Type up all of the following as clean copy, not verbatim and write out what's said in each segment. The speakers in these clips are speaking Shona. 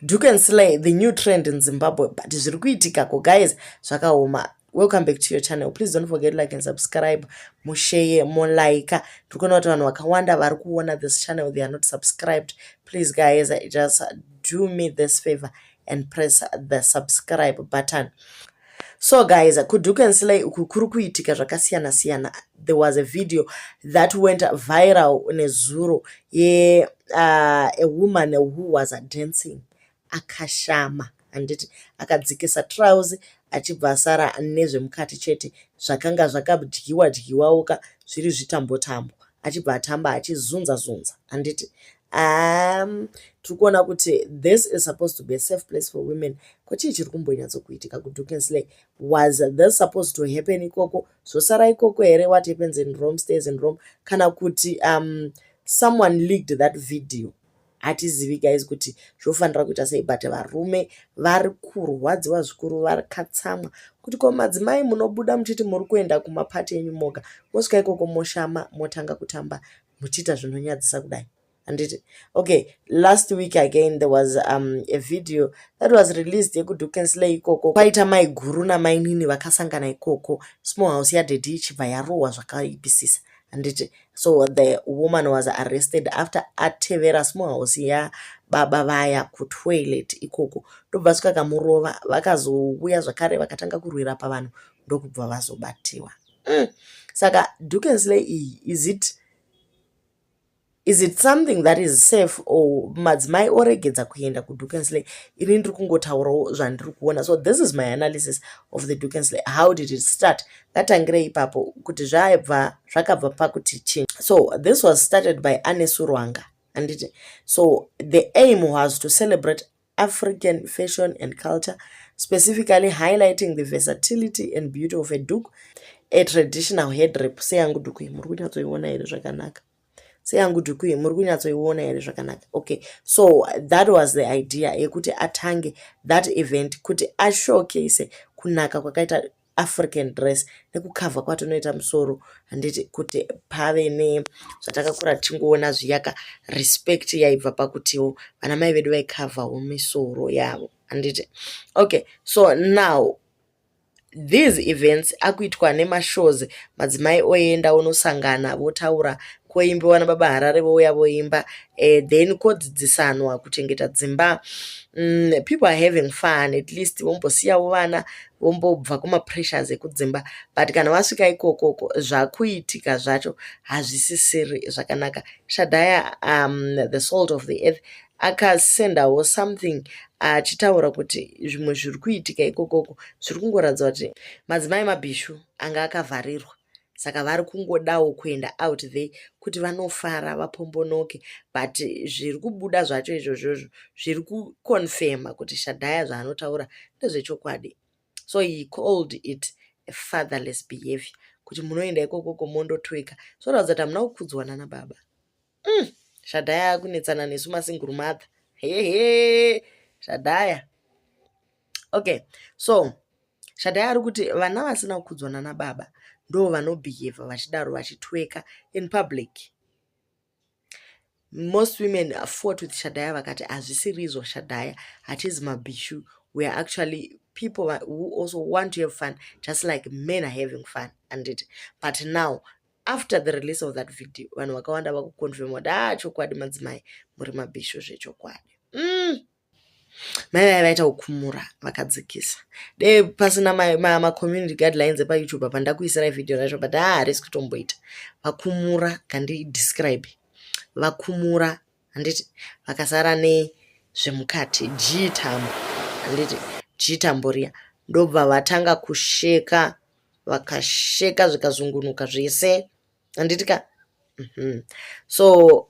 Doek and Slay, the new trend in Zimbabwe, but zviri kuitikako, guys, zvakaoma. Welcome back to your channel. Please don't forget to like and subscribe, mushare, molike. Ndiri kuona kuti vanhu vakawanda vari kuona this channel, they are not subscribed. Please, guys, just do me this favor and press the subscribe button. So guys, kuDoek and Slay uku kuri kuitika zvakasiyana siyana. There was a video that went viral nezuro ye a woman who was dancing akashama, handiti? Akadzikisa trouser, achibva asara nezvemukati chete, zvakanga zvakadyiwa dyiwawoka zviri zvitambo tambo, achibva atamba achizunza zunza, handiti? Tiri kuona kuti this is supposed to be a safe place for women. Ko chii chiri kumbonyatsokuitika kuDoek and Slay? Was this supposed to happen ikoko, zvosara ikoko here? What happens in Rome stays in Rome, kana kuti someone leaked that video? Hatizivi, guys, kuti zvofanira kuita sei, but varume vari kurwadziwa zvikuru, vakatsamwa kuti ko madzimai munobuda muchiti muri kuenda kumapati enyu moga, mosvika ikoko moshama, motanga kutamba muchiita zvinonyadzisa kudai, handiti? Okay, last week again there was a video that was released yekuDoek and Slay ikoko. Kwaita mai guru namainini vakasangana ikoko, small house yadaddy ichibva yarohwa zvakaipisisa, handiti? So the woman was arrested after atevera small house yababa vaya kutoilet ikoko, ndobva svika kamurova. Vakazouya zvakare vakatanga kurwira pavanhu, ndokubva vazobatiwa. Saka Doek and Slay iyi, is it something that is safe, or madzimai oregedza kuenda kuDoek and Slay? Ini ndiri kungotaurawo zvandiri kuona. So this is my analysis of the Doek and Slay. How did it start? Ngatangirei ipapo kuti zvaibva zvakabva pakuti chii. So this was started by Anesu Rwanga, handiti? So the aim was to celebrate African fashion and culture, specifically highlighting the versatility and beauty of a doek, a traditional headwrap. Seyangu dhuku iyi, muri kunyatsoiona here zvakanaka? Seyangu dhuku iyi, muri kunyatsoiona here zvakanaka? Okay, so that was the idea yekuti atange that event, kuti ashowcase kunaka kwakaita African dress nekukavha kwatinoita musoro, handiti? Kuti pave nezvatakakura tichingoona zviyaka, respect yaibva pakutiwo vana mai vedu vaikavhawo misoro yavo, handiti? Okay, so now these events akuitwa nemashows, madzimai oenda onosangana, votaura, kwoimbiwa nababa Harare, vouya voimba, then kwodzidzisanwa kuchengeta dzimba. People are having fun, at least vombosiyawo vana, vombobva kumapressures ekudzimba, but kana vasvika ikokoko, zvakuitika zvacho hazvisisiri zvakanaka. Shadaya, the salt of the earth, akasendawo something achitaura kuti zvimwe zviri kuitika ikokoko zviri kungoratidza kuti madzimai mabhishu anga akavharirwa, saka vari kungodawo kuenda out there kuti vanofara, vapombonoke, but zviri kubuda zvacho izvozvozvo zviri kuconfirma kuti Shadhaya zvaanotaura ndezvechokwadi. So he called it a fatherless behavior, kuti munoenda ikokoko mondotweka, zvoratidza kuti hamuna kukudzwa nana baba. Shadhaya akunetsana nesu masingle mother. Hehe, Shadhaya. Okay, so Shadhaya ari kuti vana vasina kukudzwa nana baba ndo vanobhihevha vachidaro, vachitweka in public. Most women fought with Shadaya, vakati hazvisirizvo Shadaya, hatizi mabhishu. We are actually people who also want to have fun just like men are having fun, anditi? But now, after the release of that video, vanhu vakawanda vakuconfirma kuti a chokwadi, madzimai muri mabhishu zvechokwadi. Mai vaya vaita kukumura vakadzikisa. Dei pasina macommunity guidelines epaYouTube apa, ndakuisirai vhidhiyo racho, but haa, harisi kutomboita. Vakumura, kandidescribe, vakumura, handiti? Vakasara nezvemukati, g tambo, handiti? G tambo riya, ndobva vatanga kusheka, vakasheka zvikazungunuka zvese, handiti ka? So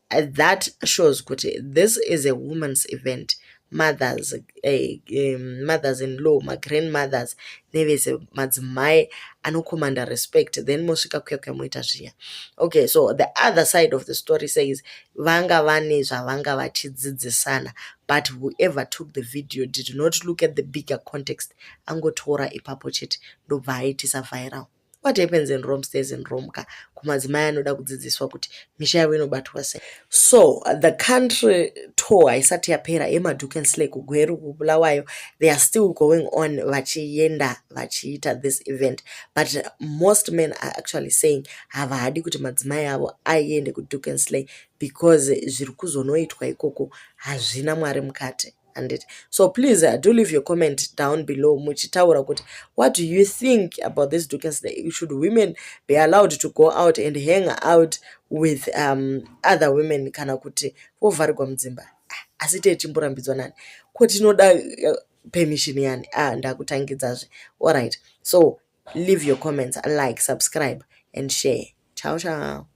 that shows kuti this is a woman's event. Mothers, mothers in law, magrandmothers nevese madzimai anocommanda respect, then mosvika kuya kuya moita zviya. Okay, so the other side of the story says vanga vane zvavanga vachidzidzisana, but whoever took the video did not look at the bigger context, angotora ipapo chete, ndobva aitisa viral. What happens in Rome stays in Rome ka. Kumadzimai anoda kudzidziswa kuti misha yavo inobatwa sei. So the country tour haisati yapera yemaDoek and Slay kuGweru, kuBulawayo. They are still going on, vachienda vachiita this event, but most men are actually saying havadi kuti madzimai avo aende kuDoek and Slay because zviri kuzonoitwa ikoko hazvina Mwari mukati, handiti? So please do leave your comment down below muchitaura kuti what do you think about this Doek and Slay? Should women be allowed to go out and hang out with other women, kana kuti vovharirwa mudzimba? Ah, asi techimborambidzwa nani ko? Tinoda permission yani? Ah, ndakutangidzazve. Alright, so leave your comments, like, subscribe and share. Ciao, ciao.